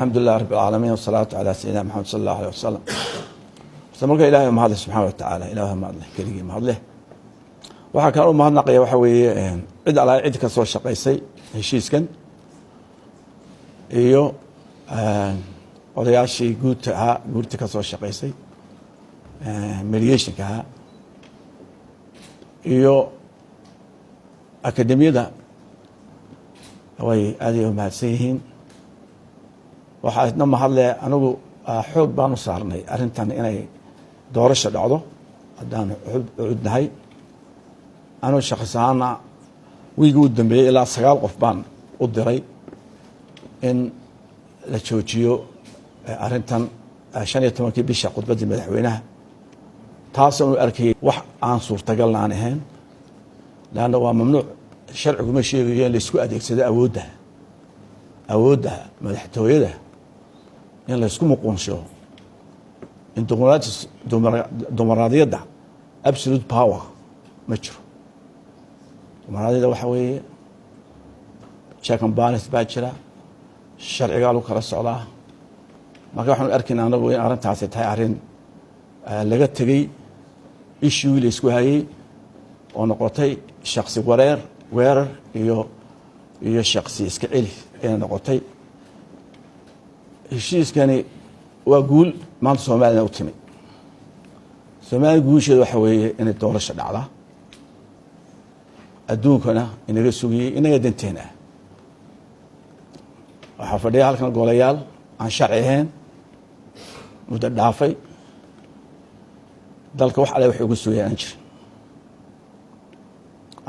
Alxamdu lilah rab alcaalamiin, wasalaatu calaa sayidina Maxamed sal allahu aleh wasalam. Horta marka Ilahay mahadleh subxana wa tacaala. Ilaah mahadleh, keligii mahadleh. Waxaa kale u mahadnaqaya waxaa weeye cid alaa cid ka soo shaqaysay heshiiskan iyo odayaashii guudta ahaa, guurta ka soo shaqaysay, mediationka ahaa, iyo akademiyada, way aad ay u mahadsan yihiin. Waxaa isna mahadle, anigu xoog baan u saarnay arrintan inay doorasha dhacdo haddaan cudnahay. Anugu shakhs ahaana wiigii u dambeeyey ilaa 9 qof baan u diray in la joojiyo arrintan 15-kii bisha khudbaddii madaxweynaha, taasoo u arkayay wax aan suurtagalna aan ahayn, leanna waa mamnuuc, sharciguma sheegayo in laisku adeegsado awoodda madaxtooyada in laysku muquunsho, in dimuqraadiyadda absolute power ma jiro. Dimuqraadiyadda waxa weeye check and balance baa jira, sharcigaa lagu kala socdaa. Marka waxaanu arkayna anagu in arrintaasi tahay arrin laga tegey issuegii la isku hayey oo noqotay shaksi wareer weerar iyo shaksi iska celi inay noqotay. Heshiiskani waa guul maanta Soomaalina u timi. Soomaaliya guusheeda waxa weeye inay doorasho dhacdaa, adduunkana inaga sugiyey, inaga danteen ah. Waxaa fadhiya halkan golayaal aan sharci ahayn, muddo dhaafay, dalka wax alle waxay uga sugayaan aan jirin.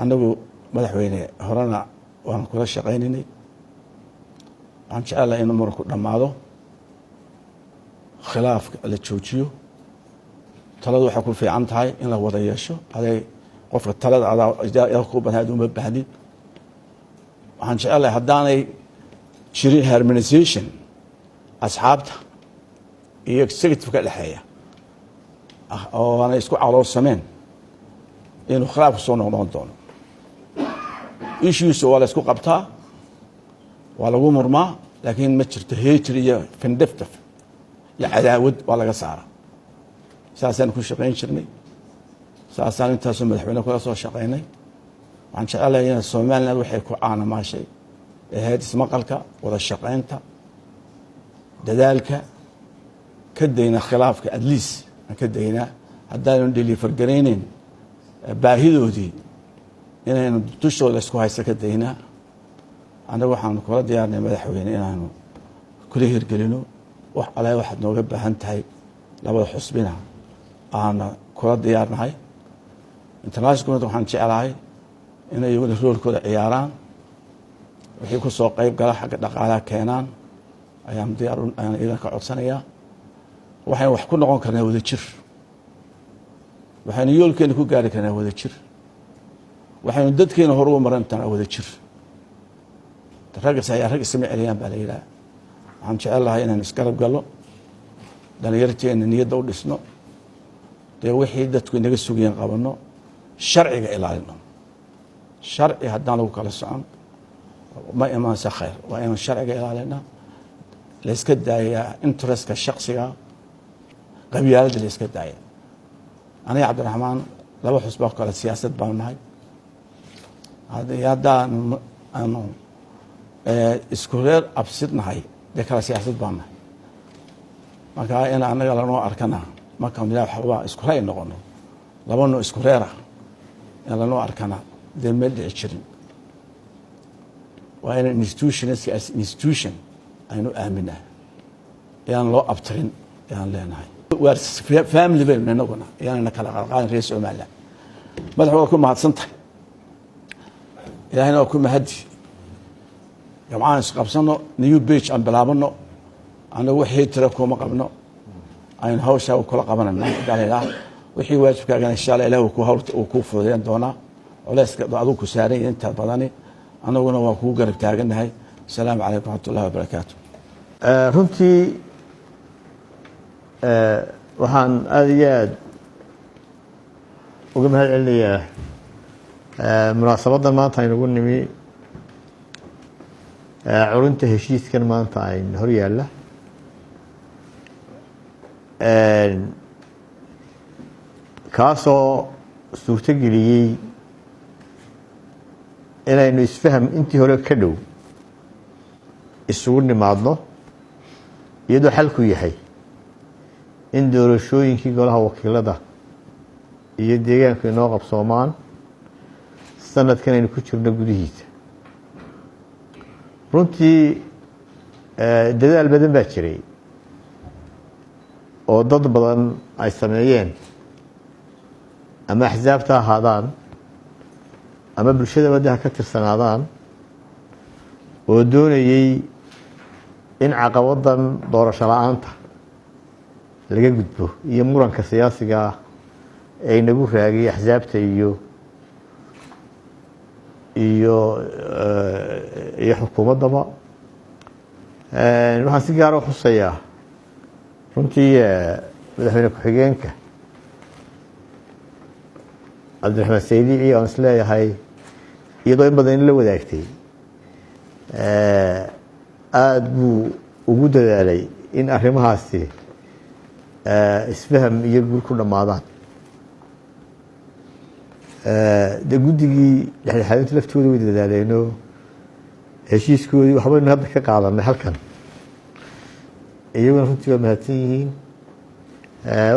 Annagu, madaxweyne, horena waan kula shaqaynaynay. Waxaan jecelahay inuu muranku dhammaado, khilaafka la joojiyo. Taladu waxay ku fiican tahay in la wada yeesho. Aday qofka talada adaa ku badan ad uma baahnid. Waxaan jecelahay haddaanay jirin harmonization asxaabta iyo executive ka dhexeeya oo aanay isku caloolsameen, inuu khilaafku soo noqnoqon doono. Issues waa la isku qabtaa, waa lagu murmaa, laakiin ma jirto hatred iyo vendetta iyo cadaawad, waa laga saara. Saasaan ku shaqayn jirnay, saasaan intaasoo madaxweyne kula soo shaqaynay. Waxaan jecelahay in Somaliland waxay ku caanamaashay ahayd ismaqalka, wada shaqaynta, dadaalka, ka dayna khilaafka, at least aan ka daynaa haddaanu deliver garayneyn baahidoodii inaynu dushooda isku haysta ka daynaa. Annagu waxaanu kula diyaarnay, madaxweyne, inaanu kula hirgelino wax ale waxaad nooga baahan tahay. Labada xusbina aana kula diyaarnahay. International community waxaan jeclahay inay iyaguna roolkooda ciyaaraan, wixii ku soo qayb gala xagga dhaqaalaha keenaan ayaan diyaar, ayaan iyadan ka codsanayaa. Waxaynu wax ku noqon karnaa wada jir, waxaynu yoolkeena ku gaari karnaa wada jir, waxaynu dadkeena hor ugu maran karnaa wada jir. Raggas ayaa rag isma celiyaan baa la yidhaha. Waxaan jecel lahay inaynu isgarab gallo, dhalinyarteena niyadda u dhisno, dee wixii dadku inaga sugayeen qabanno, sharciga ilaalino. Sharci haddaan lagu kala socon ma imaansa khayr. Waa inaan sharciga ilaalinaa, la iska daayaa interestka shaksiga, qabyaaladda la iska daaya. Aniga Cabdiraxmaan laba xusboo kale siyaasad baanu nahay. Haddaanu aanu isku reer absidnahay, dee kala siyaasad baan nahay. Marka in anaga lanoo arkana markaan waxba isku ray noqono, laba no isku reera in lanoo arkana dee ma dhici jirin. Waa in institutions as institution aynu aaminaa, yaan loo abtirin yaan leenahay. Waa family baynu inaguna, yaanana kala qalqaalin reer Somaliland. Madax, waa ku mahadsan tahay, Ilaahayna waa ku mahadi. Gamcaan isqabsano, new page aan bilaabano. Anagu wixii tira kuma qabno, aynu hawshaa kula qabanayna hadaan wixii waajibkaagana insha Allah Ilah ku hawl uu kuu fududeyn doonaa. Culeyska adigu ku saaran yahay inta badani, anaguna waa kugu garab taagannahay. Asalaamu calaykum waraxmat ullahi wabarakaatu. Runtii waxaan aada iyo aada uga mahad celinayaa munaasabaddan maanta aynugu nimi, curinta heshiiskan maanta ayn hor yaalla. Kaasoo suurtogeliyey inaynu isfaham intii hore ka dhow isugu nimaadno, iyadoo xalku yahay in doorashooyinkii golaha wakiilada iyo deegaanku inoo qabsoomaan sanadkan aynu ku jirno gudihiisa. Runtii dadaal badan baa jiray oo dad badan ay sameeyeen, ama axsaabta ahaadaan ama bulshada waddaha ka tirsanaadaan, oo doonayey in caqabadan doorasho la-aanta laga gudbo iyo muranka siyaasiga ah ee inagu raagay axsaabta iyo xukuumaddaba. Waxaan si gaara uxusayaa runtii madaxweyne ku-xigeenka Cabdiraxmaan Saydici, oan is leeyahay iyadoo in badan in la wadaagtay aada buu ugu dadaalay in arrimahaasi isfaham iyo guul ku dhammaadaan. Dee guddigii dhexdhexaadinta laftooda way dadaaleeno, heshiiskoodii waxbaynu hadda ka qaadanay halkan, iyaguna runtii waa mahadsan yihiin.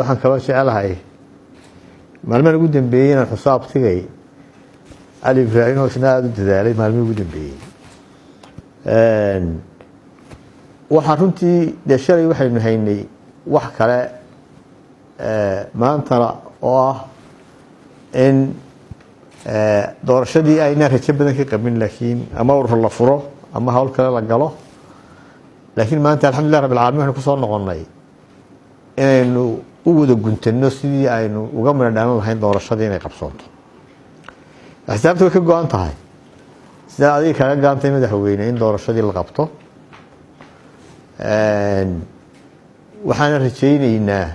Waxaan kaloo jecelahay maalmahan ugu dambeeyey inaan xusaab tigay Cali Ibraahim oo isna aada u dadaalay maalmihii ugu dambeeyey. Waxaa runtii dee shalay waxaynu haynay wax kale, maantana oo ah in doorashadii aynaan rajo badan ka qabin, laakiin ama urur la furo ama hawl kale la galo. Laakiin maanta, alxamdulillah rabbil caalamiin, waxaynu kusoo noqonnay inaynu u wada guntano sidii aynu uga midho dhalan lahayn doorashadii inay qabsoonto. Axsaabta way ka go-an tahay, sidaa adiga kaaga go-antay madaxweyne, in doorashadii la qabto. Waxaana rajayneynaa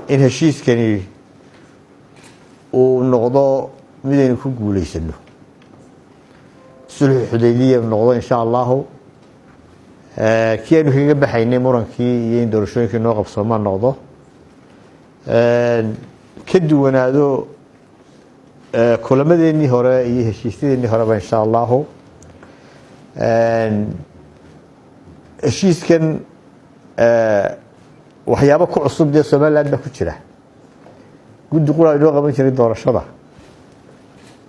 in heshiiskani uu noqdo midaynu ku guuleysano, sulxu Xudaybiya noqdo insha Allahu, kii aynu kaga baxaynay murankii iyo in doorashooyinkii noo qabsoomaan noqdo, ka duwanaado kulamadeenii hore iyo heshiisyadeenii horeba insha Allahu. Heshiiskan waxyaabo ku cusub dee Somaliland baa ku jira. Guddi qura inoo qaban jiray doorashada,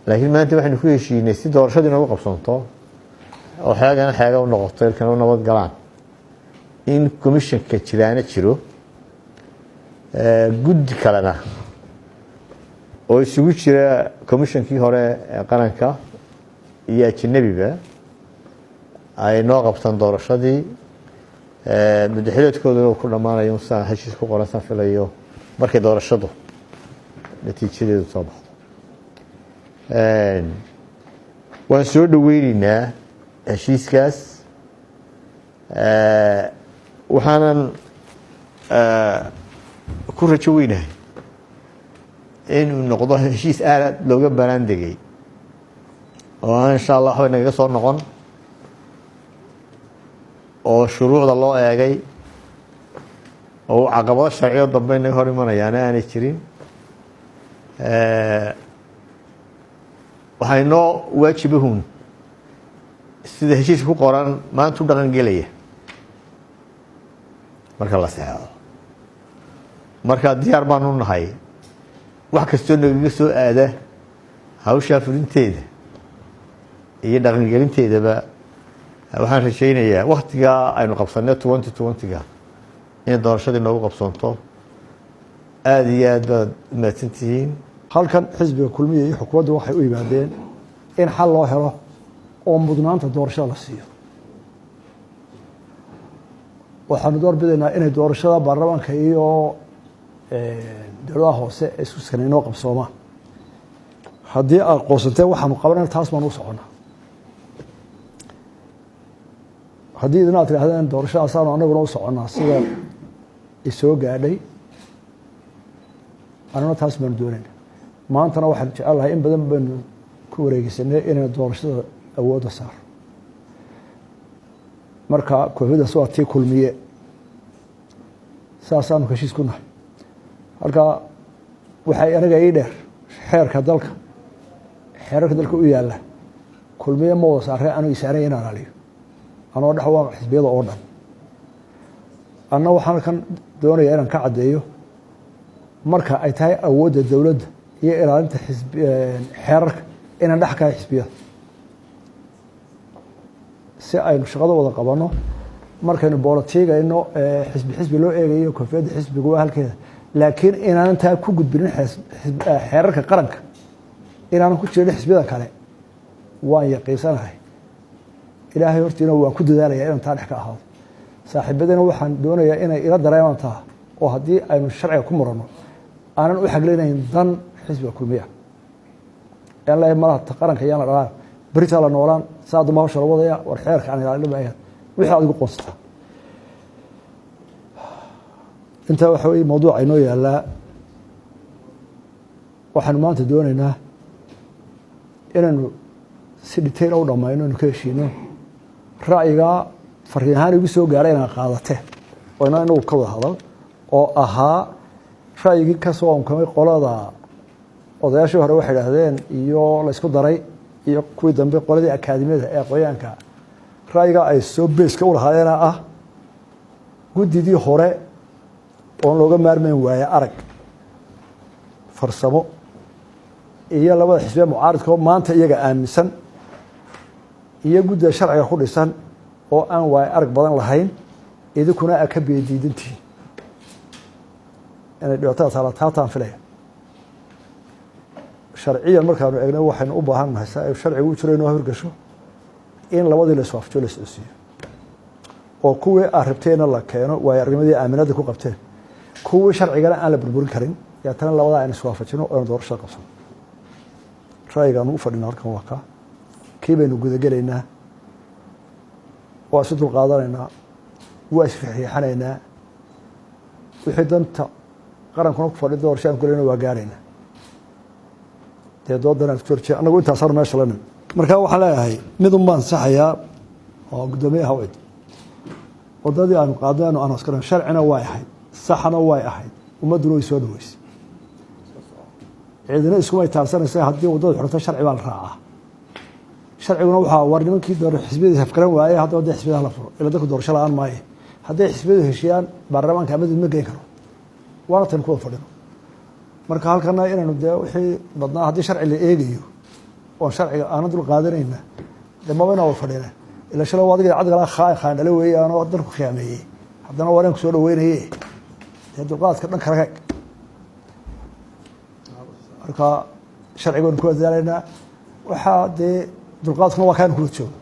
laakiin maanta waxaynu ku heshiinay si doorashada inoogu qabsoonto oo xeegana xeega u noqoto, ilkana u nabad galaan, in commissionka jiraana jiro, guddi kalena oo isugu jira commissionkii hore ee qaranka iyo ajanabiba ay noo qabtaan doorashadii. Muddaxileedkooduna uu ku dhammaanayo saan heshiis ku qoran saan filayo markay doorashadu natiijadeedu soo baxdo. Waan soo dhaweyneynaa heshiiskaas, waxaanan ku rajo weynahay inuu noqdo heshiis aad looga baraandegay oo aan insha Allah waxba nagaga soo noqon, oo shuruucda loo eegay, oo caqabado sharciyo dambe naga hor imanayaana aanay jirin. Waxaa inoo waajibahun sida heshiiska ku qoran maanta u dhaqan gelaya marka la saxeexo. Marka diyaar baanu nahay wax kastoo nagaga soo aada hawshaa fulinteeda iyo dhaqangelinteedaba. Waxaan rajaynayaa waktigaa aynu qabsanay 2020-ga inay doorashadii noogu qabsoonto. Aada iyo aad baad umahadsantihiin. Halkan xisbiga Kulmiya iyo xukuumaddu waxay u yimaadeen in xal loo helo oo mudnaanta doorashada la siiyo. Waxaanu door bidaynaa inay doorashada baarlamaanka iyo dowladaha hoose ee isku skan inoo qabsoomaan. Haddii aad qoonsanteen waxaanu qabanayna, taas baanu u soconnaa. Haddii idin aad tidhahdeen doorashadaasaanu anaguna u soconnaa sida isoo gaadhay, anuna taas baanu doonayna. Maantana waxaan jecel lahay in badan baynu ku wareegeysanay inaynu doorashada awoodda saaro. Marka koofidaas waa tii Kulmiye. Saasaanu heshiis ku nahay. Halkaa waxay aniga ii dheer xeerka dalka, xeerarka dalka u yaalla Kulmiye ma wada saaree, anu isaanay inaan aliyo anoo dhex waa xisbiyada oo dhan. Anna waxaan kan doonayaa inaan ka caddeeyo, marka ay tahay awoodda dowladda iyo ilaalinta xeerarka, inaan dhex kahay xisbiyada si aynu shaqada wada qabanno. Markaynu boolotiigayno, xisbi xisbi loo eegayo, koofiyadda xisbigu waa halkeeda, laakiin inaanan taa ku gudbinin xeerarka qaranka, inaanan ku jirin xisbiyada kale, waan yaqiinsanahay. Ilaahay hortiina waan ku dadaalaya inaan taa dhex ka ahaado. Saaxiibadina waxaan doonayaa inay ila dareemaan taa, oo haddii aynu sharciga ku muranno aanan u xaglinayn dan xisbiga Kulmiya en la malaha qaranka yaan la dhalaan, beritaa la noolaan, saa damba hawsha la wadaya. War xeerka aan ilaalin ba wixii aad igu qoonsataa. Intaa waxa weye mawduuca inoo yaallaa. Waxaanu maanta doonaynaa inaynu si detail u dhammayno, inu ka heshiino ra'yigaa fariin ahaan igu soo gaaray inaan qaadate oo inaan inagu ka wada hadal, oo ahaa ra'yigii ka soo onkamay qolada odayaashii hore waxay idhaahdeen iyo laysku daray iyo kuwii dambe, qoladii akaadimiyada ee aqoonyaanka, ra'yigaa ay soo beeska u lahaayeena ah guddidii hore oon looga maarmayn waaye arag farsamo iyo labada xisbiye mucaaridka oo maanta iyaga aaminsan iyo guddida sharciga ku dhisan oo aan waaye arag badan lahayn, idinkuna a ka biyadiidantihiin inay dhibaatada taala. Taataan filaya sharciyan markaanu eegno, waxaynu u baahan nahay si ay sharcigu u jiro inoo hirgasho in labadii la iswaafajiyo, la iscodsiiyo, oo kuwii aad rabteenna la keeno, waayo arnimadii aaminada ku qabteen, kuwii sharcigana aan la burburin karin. Deetana labadaa aynu iswaafajino o aynu doorashada qabsano. Ra'yigaanu u fadhino halkan waa kaa, kii baynu gudagelaynaa, waa isu dulqaadanaynaa, waa isriixanaynaa, wixii danta qarankuna ku fadhi doorasho aan kulayna waa gaaraynaa. Dee doodan horje annagu intaasaanu meesha la nimi. Marka waxaan leeyahay mid un baan saxayaa oo guddoomiyaha ucid waddadii aanu qaadnay aanu anoskaran, sharcina way ahayd, saxna way ahayd, ummadduna way soo dhaweysay, ciidina iskumay taabsanaysa. Haddii waddada xurto sharci baa la raacaa. Sharciguna waxaa war nimankii door xisbiyada afgaran waaye, haddaba dee xisbiyadaha la furo, ila dadku doorasho la-aan maaye. Hadday xisbiyadu heshiyaan baarlamaanka amadid ma geyn karo, waana tan kuwada fadhino. Marka halkana inaynu dee wixii badnaa haddii sharci la eegayo oon sharciga aanan dul qaadanayna, dee maba inaa wada fadhina. Ila shalay waa adiga cadgala khaandhale weeyaanoo dalku khiyaameeyey, haddana waa inaan kusoo dhaweynaye dee dulqaadka dhan kala kaeg. Marka sharciga waynu ku dadaalaynaa, waxaa dee dulqaadkuna waa kaanu kula joogo.